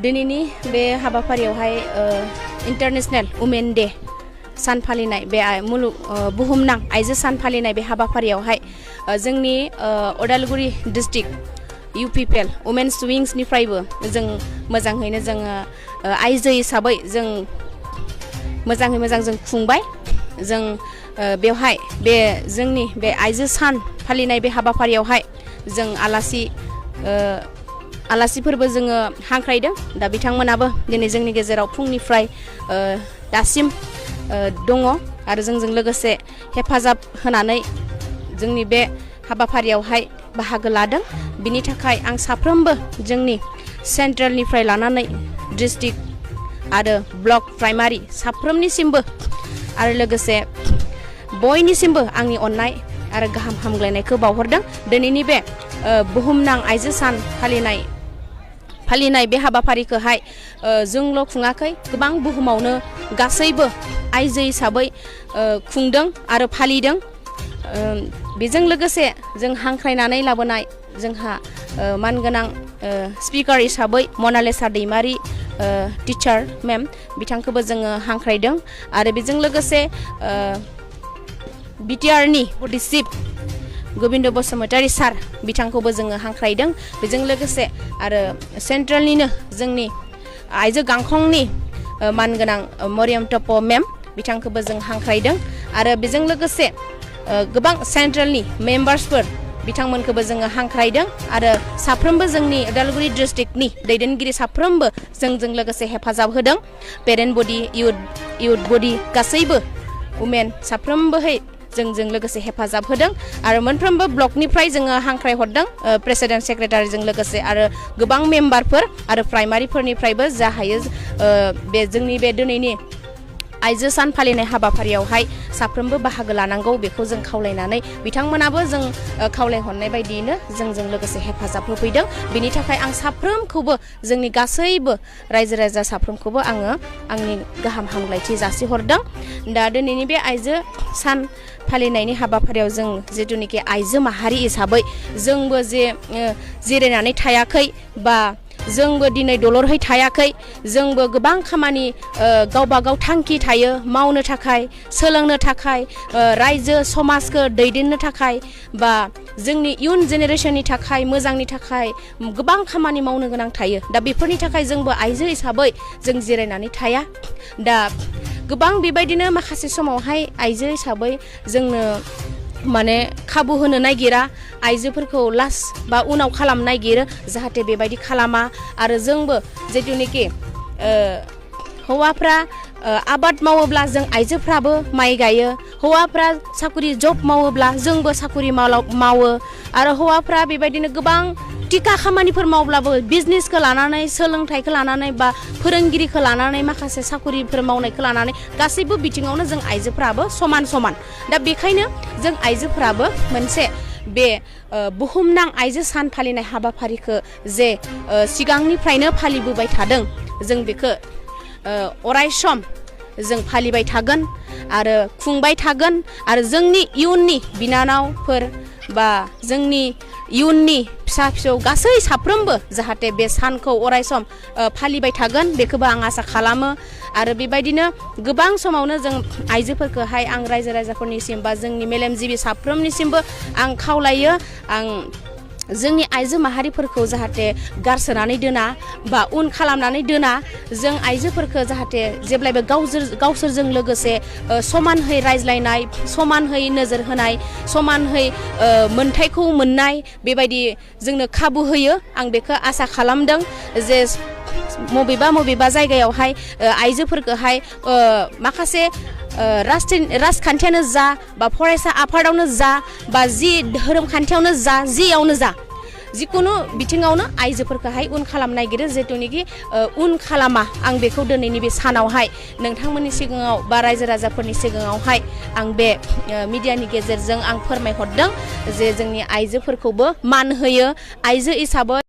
दिनैनि बे हाबाफारियावहाय international women day सान फालिनाय बे बुहुमनां आइजो सान फालिनाय बे हाबाफारियावहाय जोंनि उदालगुरि डिस्ट्रिक्ट UPPL वुमेन्स विंग्सनिफ्रायबो जों मोजाङैनो जोङो आइजो हिसाबै जों मोजाङै मोजां जों खुंबाय जों बेवहाय बे जोंनि बे आइजो सान फालिनाय बे हाबाफारियावहाय जों आलासिफोरबो जोङो हांख्रायदों दा बिथांमोनाबो दिनै जोंनि गेजेराव फुंनिफ्राय दासिम दङ आरो जोंजों लोगोसे हेफाजाब होनानै जोंनि बे हाबाफारियावहाय बाहागो लादों बिनि थाखाय आं साफ्रोमबो जोंनि सेन्ट्रेलनिफ्राय लानानै डिस्ट्रिक्ट आरो ब्लक प्राइमारि साफ्रोमनिसिमबो आरो लोगोसे बयनिसिमबो आंनि अननाय आरो गाहाम हामग्लायनायखौ बावहरदों दिनैनि बे बुहुमनां आइजो सान फालिनाय बे हाबाफारिखौहाय जोंल' खुङाखै गोबां बुहुमावनो गासैबो आइजो हिसाबै खुंदों आरो फालिदों बेजों लोगोसे जों हांख्रायनानै लाबोनाय जोंहा मानगोनां स्पिकार हिसाबै मनालिसा दैमारि टिचार मेम बिथांखौबो जोङो हांख्रायदों आरो बेजों लोगोसे BTRनि चिफ गोबिन्द बसुमतारी सार बिथांखौबो जोङो हांख्रायदों बेजों लोगोसे आरो सेन्ट्रेलनिनो जोंनि आइजो गांखंनि मानगोनां मरियम टप मेम बिथांखौबो जों हांख्रायदों आरो बेजों लोगोसे गोबां सेन्ट्रेलनि मेम्बार्सफोर बिथांमोनखौबो जोङो हांख्रायदों आरो साफ्रोमबो जोंनि उदालगुरि डिस्ट्रिक्टनि दैदेनगिरि साफ्रोमबो जोंजों लोगोसे हेफाजाब होदों पेरेन्ट बडि इउथ बडि गासैबो वुमेन साफ्रोमबोहै जोंजों लोगोसे हेफाजाब होदों आरो मोनफ्रोमबो ब्लकनिफ्राय जोङो हांख्राय हरदों प्रेसिडेन्ट सेक्रेटारिजों लोगोसे आरो गोबां मेम्बारफोर आरो प्राइमारिफोरनिफ्रायबो जा हायो बे जोंनि बे दिनैनि आइजो सान फालिनाय हाबाफारियावहाय साफ्रोमबो बाहागो लानांगौ बेखौ जों खावलायनानै बिथांमोनाबो जों खावलायहरनाय बायदियैनो जोंजों लोगोसे हेफाजाब होफैदों बिनि थाखाय आं साफ्रोमखौबो जोंनि गासैबो रायजो राजा साफ्रोमखौबो आङो आंनि गाहाम हामग्लायथि जासिहरदों दा दिनैनि बे आइजो सान फालिनायनि हाबाफारियाव जों जिथुनिखि आइजो माहारि हिसाबै जोंबो जे जिरायनानै थायाखै बा जोंबो दिनै दलरहै थायाखै जोंबो गोबां खामानि गावबा गाव थांखि थायो मावनो थाखाय सोलोंनो थाखाय रायजो समाजखौ दैदेननो थाखाय बा जोंनि इयुन जेनेरेशननि थाखाय मोजांनि थाखाय गोबां खामानि मावनो गोनां थायो दा बेफोरनि थाखाय जोंबो आइजो हिसाबै जों जिरायनानै थाया दा गोबां बेबायदिनो माखासे समावहाय आइजो हिसाबै जोंनो माने खाबु होनो नागिरा आइजोफोरखौ लास बा उनाव खालामनो नागिरो जाहाथे बेबायदि खालामा आरो जोंबो जिथुनिखि हौवाफ्रा आबाद मावोब्ला जों आइजोफ्राबो माइ गायो हौवाफ्रा साखरि जब मावोब्ला जोंबो साखरि मावो आरो हौवाफ्रा बेबायदिनो गोबां टिका खामानिफोर मावब्लाबो बिजनेसखौ लानानै सोलोंथाइखौ लानानै बा फोरोंगिरिखौ लानानै माखासे साखरिफोर मावनायखौ लानानै गासैबो बिथिङावनो जों आइजोफ्राबो समान दा बेखायनो जों आइजोफ्राबो मोनसे बे बुहुमनां आइजो सान फालिनाय हाबाफारिखौ जे सिगांनिफ्रायनो फालिबोबाय थादों जों बेखौ अराय सम जों फालिबाय थागोन आरो खुंबाय थागोन आरो जोंनि इयुननि बिनानावफोर बा जोंनि इयुननि फिसा फिसौ गासै साफ्रोमबो जाहाथे बे सानखौ अराय सम फालिबाय थागोन बेखौबो आं आसा खालामो आरो बेबायदिनो गोबां समावनो जों आइजोफोरखौहाय आं रायजो राजाफोरनिसिम बा जोंनि मेलेमजिबि साफ्रोमनिसिमबो आं खावलायो आं जोंनि आइजो माहारिफोरखौ जाहाथे गारसोनानै दोना बा उन खालामनानै दोना जों आइजोफोरखौ जाहाथे जेब्लायबो गावसोरजों लोगोसे समानहै रायज्लायनाय समानहै नोजोर होनाय समानहै मोनथायखौ मोननाय बेबायदि जोंनो खाबु होयो आं बेखौ आसा खालामदों जे मबेबा जायगायावहाय आइजोफोरखौहाय माखासे राजखान्थियानो जा बा फरायसा आफादावनो जा बा जि धोरोम खान्थियावनो जा जियावनो जा जिखुनु बिथिङावनो आइजोफोरखौहाय उन खालामनो नागिरो जिहेतुनिखि उन खालामा आं बेखौ दिनैनि बे सानावहाय नोंथांमोननि सिगाङाव बा रायजो राजाफोरनि सिगाङावहाय आं बे मिडियानि गेजेरजों आं फोरमायहरदों जे जोंनि आइजोफोरखौबो मान होयो आइजो हिसाबै